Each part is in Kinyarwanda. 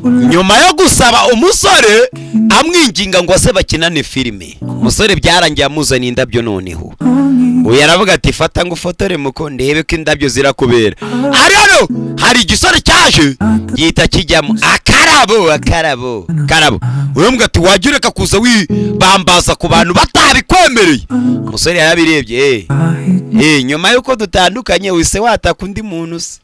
Nyuma yo gusaba umusore, amwinginga ngo aze bakinane filime, umusore byarangiye amuzaniye indabyo. Noneho uyu aravuga ati: "Fata ngo ufotore muko, ndebe ko indabyo zirakubera." Hari hano hari igisore cyaje gihita kijyamo akarabo, akarabo, akarabo. Uramubwira ati: "Wajya ureka kuza wibambaza ku bantu batabikwemereye?" Umusore yarabirebye. Nyuma y'uko dutandukanye wise wataka undi muntu se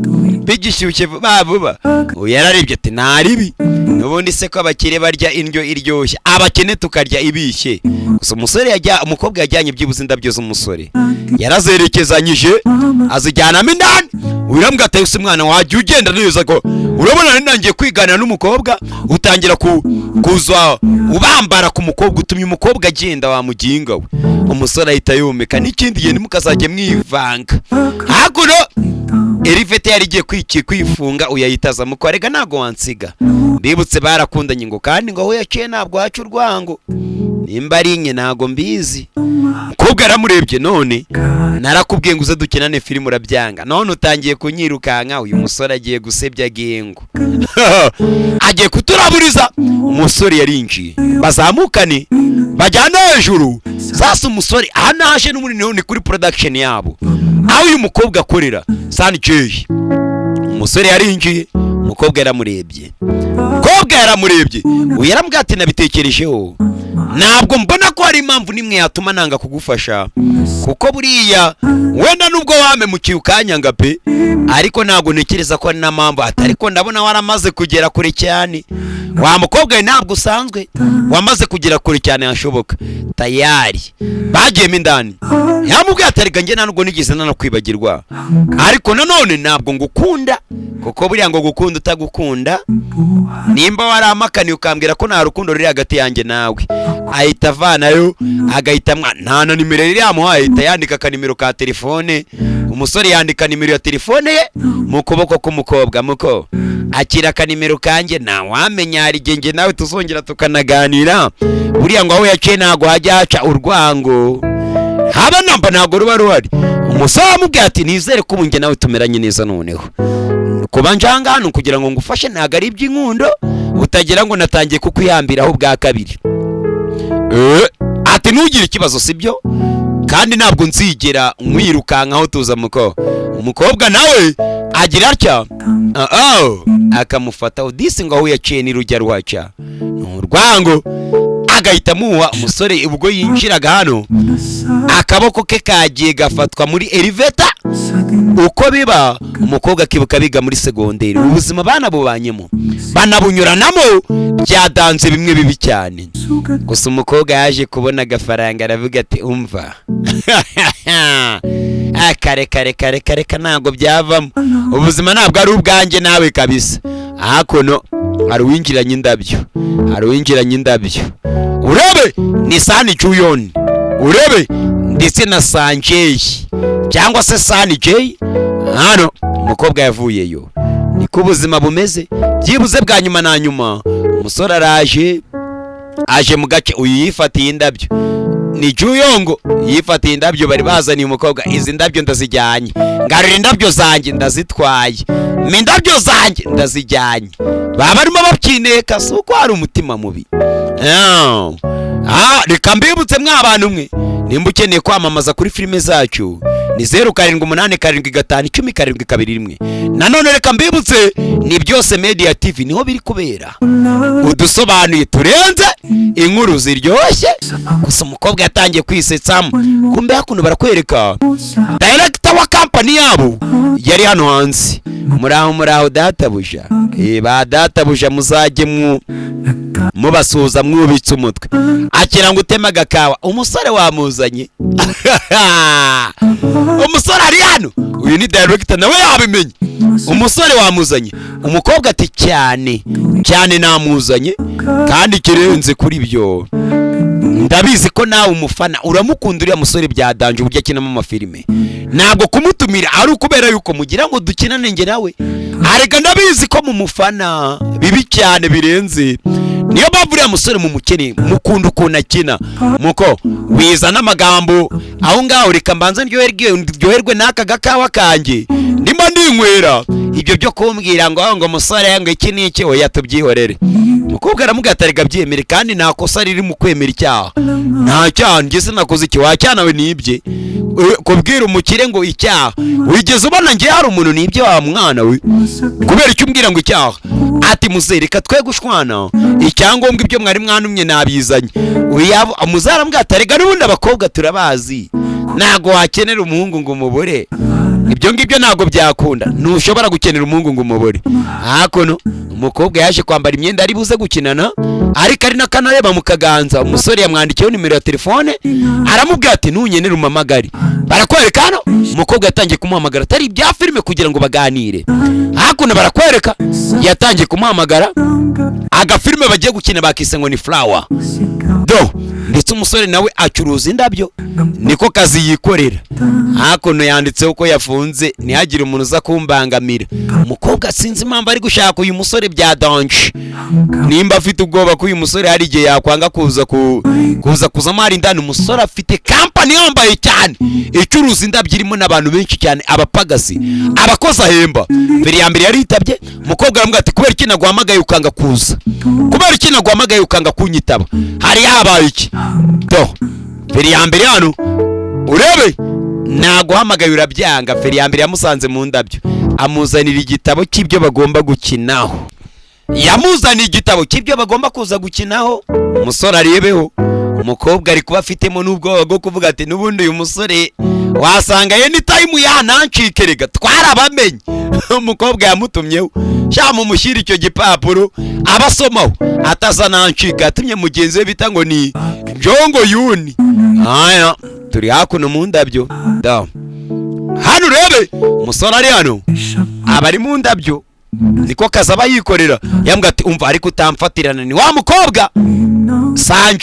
bigishyushye vuba vuba? Uyu yararebye ati: "Nta ribi n'ubundi se ko abakire barya indyo iryoshye, abakene tukarya ibishye." Gusa umusore yajya, umukobwa yajyanye byibuze indabyo z'umusore, yarazerekezanyije azijyanamo indani. Uyu aramubwira ati: "Ese umwana, wajya ugenda neza, ko urabona nari nangiye kwiganira n'umukobwa, utangira kuza ubambara ku mukobwa, utumye umukobwa agenda, wa muginga we." Umusore ahita yomeka. N'ikindi gihe ntimukazajye mwivanga. Hakuno elevator yari igiye kwifunga, uyayitaza muko: "Rega ntabwo wansiga." Mbibutse barakundanye, ngo kandi ngo aho yaciye ntabwo haca urwango, nimba ari inye ntabwo mbizi. Umukobwa yaramurebye: "None narakubwiye ngo uze dukinane filime urabyanga, none utangiye kunyirukanka." Uyu musore agiye gusebya gengo, agiye kuturaburiza. Umusore yarinjiye, bazamukane bajyana hejuru. Sasa umusore aha naje n'ubundi ni kuri production yabo aho uyu mukobwa akorera, Sani Jay. Umusore yarinjiye, umukobwa yaramurebye, umukobwa yaramurebye. Uyu yaramubwiye ati: "Nabitekerejeho, ntabwo mbona ko hari impamvu n'imwe yatuma nanga kugufasha, kuko buriya wenda nubwo wamemukiye ukanyanga pe, ariko ntabwo ntekereza ko ari na mpamvu." Ati: "Ariko ndabona waramaze kugera kure cyane, wa mukobwa we, ntabwo usanzwe, wamaze kugera kure cyane hashoboka." Tayari bagiyemo indani. Yamubwiye ati: "Arega njye nta nubwo nigeze nanakwibagirwa, ariko nanone ntabwo ngukunda, kuko buriya ngo gukunda utagukunda, nimba waramakaniye ukambwira ko nta rukundo ruri hagati yanjye nawe." Ahita avanayo agahita nta na nimero yari yamuhaye, ahita yandika akanimero ka telefone. Umusore yandika nimero ya telefone ye mu kuboko k'umukobwa: "Muko, akira akanimero kanjye, ntawamenya, hari igihe njye nawe tuzongera tukanaganira." Buriya ngo aho yaciye ntabwo hajya haca urwango, haba namba, ntabwo ruba ruhari. Umusore amubwira ati: "Nizere ko ubu njye nawe tumeranye neza. Noneho kuba njanga hano kugira ngo ngufashe ntabwo ari iby'inkundo, utagira ngo natangiye kukwihambiraho bwa kabiri." Ati: "Ntugire ikibazo, sibyo? Kandi ntabwo nzigera nkwirukankaho, tuza muko." Umukobwa nawe agira atya, akamufata udisi, ngo aho yaciye n'irujya ruhaca ni urwango, agahita amuha. Umusore ubwo yinjiraga hano, akaboko ke kagiye gafatwa muri elevator. Uko biba, umukobwa akibuka biga muri segonderi, ubuzima banabubanyemo, banabunyuranamo, byadanze bimwe bibi cyane. Gusa umukobwa yaje kubona agafaranga, aravuga ati: "Umva, kare kare kare kare, ntabwo byavamo, ubuzima ntabwo ari ubwanjye nawe kabisa." Hakuno hari uwinjiranye indabyo, hari uwinjiranye indabyo. Urebe ni Sani Juyoni, urebe ndetse na Sanjeyi cyangwa se Sani Jeyi. Hano umukobwa yavuyeyo, niko ubuzima bumeze. Byibuze bwa nyuma na nyuma umusore araje, aje mu gace. Uyu yifatiye indabyo ni Juyongo, yifatiye indabyo bari bazaniye umukobwa. "Izi ndabyo ndazijyanye, ngarura indabyo zanjye, ndazitwaye, mpa indabyo zanjye, ndazijyanye." Baba barimo babyineka, si uko hari umutima mubi. Reka mbibutse mwa bantu mwe, nimba ukeneye kwamamaza kuri filime zacu ni 0787510721. Nanone reka mbibutse, ni Byose Media TV niho biri kubera, udusobanuye turenze, inkuru ziryoshye. Gusa umukobwa yatangiye kwisetsamo, kumbe hakuno barakwereka director wa kampani yabo yari hano hanze: "Muraho, muraho databuja." Ba databuja muzajye mubasuhuza mwubitse umutwe. Akira ngo uteme agakawa. Umusore wamuzanye, umusore ari hano, uyu ni director, nawe yabimenye. Umusore wamuzanye? Umukobwa ati: "Cyane cyane, namuzanye, kandi ikirenze kuri byo ndabizi ko nawe umufana, uramukunda uriya musore bya danger, uburyo akinamo amafilime. Ntabwo kumutumira ari ukubera yuko mugira ngo dukinane njye nawe, arega ndabizi ko mumufana bibi cyane birenze, niyo mpamvu uriya musore mumukeneye, mukunda ukuntu akina." Muko wiza n'amagambo aho ngaho, reka mbanze ndyoherwe n'aka gakawa kanjye ndimo ndinywera. Ibyo byo kumbwira ngo musore, ngo iki n'iki, oya, tubyihorere. Umukobwa aramubwira ati: "Reka byemere, kandi nta kosa riri mu kwemera icyaha, nta cyaha njye sinakoze." Iki wacyana we nibye? Kubwira umukire ngo icyaha, wigeze ubona njye hari umuntu nibye, wa mwana we? Kubera icyo umbwira ngo icyaha? Ati: "Muzehe, reka twe gushwana, icyangombwa ibyo mwari mwanumye nabizanye." Muzehe aramubwira ati: "Rega n'ubundi abakobwa turabazi, ntabwo wakenera umuhungu ngo umubure, ibyo ngibyo ntabwo byakunda, ntushobora gukenera umuhungu ngo umubure." Hakuno umukobwa yaje kwambara imyenda ari buze gukinana, ariko ari n'akanareba mu kaganza. Umusore yamwandikiyeho nimero ya telefone, aramubwira ati: "Ntunyenere umamagare." Barakwereka hano umukobwa yatangiye kumuhamagara, atari ibya filime, kugira ngo baganire. Hakuno barakwereka yatangiye kumuhamagara. Agafilime bagiye gukina bakise ngo ni Flower do, ndetse umusore nawe acuruza indabyo, niko kazi yikorera. Hakuno yanditseho ko yafunze, ntihagire umuntu uza kumbangamira. Umukobwa sinzi impamvu ari gushaka uyu musore bya danger, nimba afite ubwoba ko uyu musore hari igihe yakwanga kuza kuzamo hari indani. Umusore afite kampani yambaye cyane icuruza indabyo, irimo n'abantu benshi cyane, abapagasi, abakozi ahemba. Mbere ya mbere yaritabye. Umukobwa aramubwira ati: "Kubera iki naguhamagaye ukanga kuza? Kubera iki naguhamagaye ukanga kunyitaba? Hari habaye iki?" Do, mbere ya mbere hano urebe, naguhamagaye urabyanga. Feri ya mbere yamusanze mu ndabyo, amuzanira igitabo cy'ibyo bagomba gukinaho. Yamuzaniye igitabo cy'ibyo bagomba kuza gukinaho, umusore arebeho. Umukobwa ari kuba afitemo n'ubwoba bwo kuvuga ati: "N'ubundi uyu musore wasanga ye ni time yanancike, rega twarabamenye." Umukobwa yamutumyeho sha mumushyire icyo gipapuro abasomaho ataza nancika. Yatumye mugenzi we bita ngo ni Jongo Yuni. Aya turi hakuno mu ndabyo da. Hano urebe umusore ari hano, aba ari mu ndabyo, niko kazi aba yikorera. Yambwira ati: "Umva, ariko utamfatirana ni wa mukobwa Sani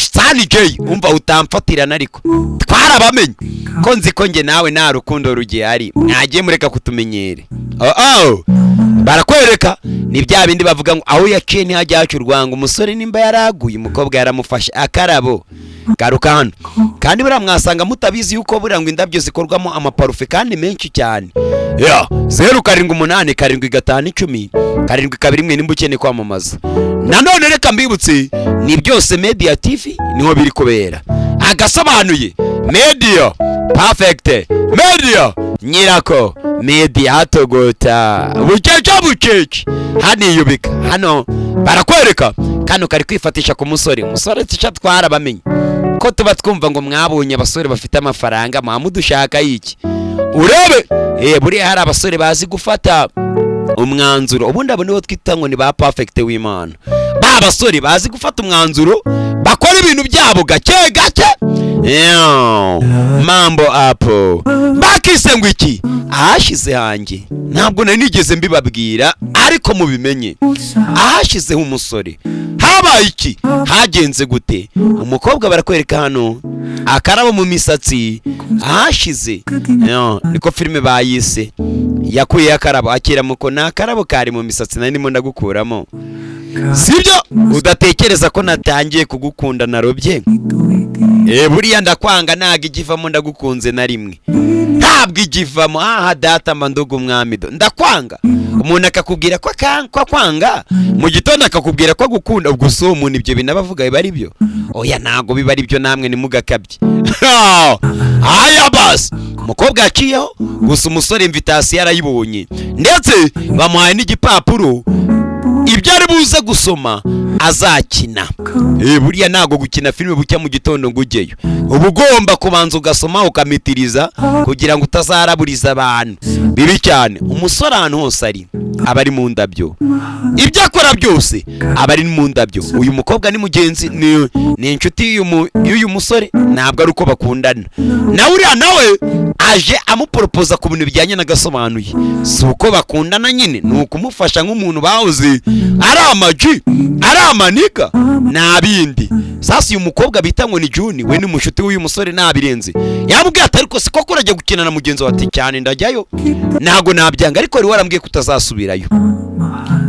Jay, umva, utamfatirana, ariko twarabamenye ko nzi ko njye nawe nta rukundo rugihari, mwagiye mureka kutumenyere." Oh. Barakwereka ni bya bindi bavuga ngo aho yaciye ntihajya haca urwango. Umusore nimba yaraguye, umukobwa yaramufashe akarabo. Garuka hano kandi, buriya mwasanga mutabizi yuko buriya ngo indabyo zikorwamo amaparufe kandi menshi cyane. Ya 0787751071 nimba ukeneye kwamamaza. Nanone reka mbibutse, ni Byose Media TV niho biri kubera. Agasobanuye Media, Perfect Media, Nyirako Media, hatogota bucece bucece haniyubika. Hano barakwereka kano kari kwifatisha ku musore. Umusore tica twarabamenye ko tuba twumva ngo mwabonye abasore bafite amafaranga, mudushaka iki? Urebe, buriya hari abasore bazi gufata umwanzuro. Ubundi abo nibo twita ngo ni ba Perfect w'Imana, ba basore bazi gufata umwanzuro, bakora ibintu byabo gake gake. Yeah. Mambo apo bakise ngo iki? Ahashize hanjye ntabwo nari nigeze mbibabwira, ariko mubimenye, ahashizeho umusore habaye iki? Hagenze gute? Umukobwa barakwereka hano akarabo mu misatsi. Ahashize. Yeah, niko filime bayise. Yakuyeho akarabo, akira muko ni akarabo kari mu misatsi nari ndimo ndagukuramo, sibyo? Udatekereza ko natangiye kugukunda narobye. Buriya ndakwanga ntabwo igivamo, ndagukunze na rimwe ntabwo igivamo. Aha data mba nduga umwami do ndakwanga. Umuntu akakubwira ko ko akwanga, mu gitondo akakubwira ko agukunda, ubwo si uwo muntu ibyo bintu aba avuga biba ari byo? Oya, ntabwo biba ari byo, namwe ntimugakabye. Aya basi umukobwa yaciyeho gusa, umusore invitation yarayibonye, ndetse bamuhaye n'igipapuro ibyo ari buze gusoma azakina. Buriya ntabwo gukina filime bucya mu gitondo ngo ujyeyo, uba ugomba kubanza ugasoma ukamitiriza kugira ngo utazaraburiza abantu bibi cyane. Umusore ahantu hose ari aba ari mu ndabyo, ibyo akora byose aba ari mu ndabyo. Uyu mukobwa ni mugenzi, ni inshuti y'uyu musore, ntabwo ari uko bakundana. Nawe uriya nawe aje amuporopoza ku bintu bijyanye n'agasobanuye, si uko bakundana nyine, ni ukumufasha nk'umuntu bahoze ari amaji, ari amaniga, nta bindi. Sasa uyu mukobwa bita ngo ni Juni, we ni mushuti w'uyu musore, ntabirenze. Yamubwiye ati: "Ariko si koko urajya gukina na mugenzi wawe?" Ati: "Cyane, ndajyayo, ntabwo nabyanga, ariko wari warambwiye ko utazasubirayo,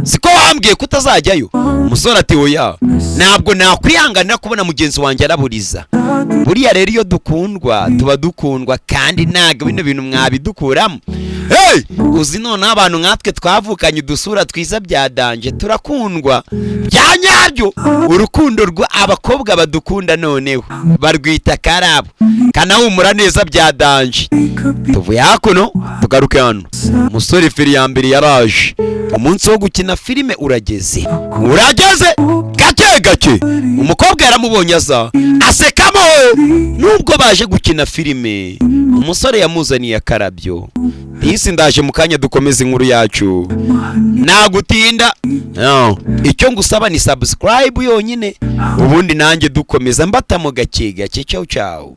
siko wambwiye ko utazajyayo?" Umusore ati: "Oya, ntabwo nakwihanganira kubona mugenzi wanjye araburiza." Buriya rero iyo dukundwa tuba dukundwa, kandi ntabwo bino bintu mwabidukuramo. Hey! Uzi noneho abantu nkatwe twavukanye udusura twiza bya danger, turakundwa bya nyabyo. Urukundo rwa abakobwa badukunda noneho barwita karabo, kanahumura neza bya danger. Tuvuye hakuno tugaruke hano. Umusore feri ya mbere yaraje. Umunsi wo gukina filime urageze, urageze. Gake gake umukobwa yaramubonye, aza asekamo. Nubwo baje gukina filime, umusore yamuzaniye akarabyo. Disi ndaje mu kanya dukomeze inkuru yacu, nagutinda. No. Icyo ngusaba ni subscribe yonyine, ubundi nanjye dukomeza mbatamo gake gake. Ciao ciao.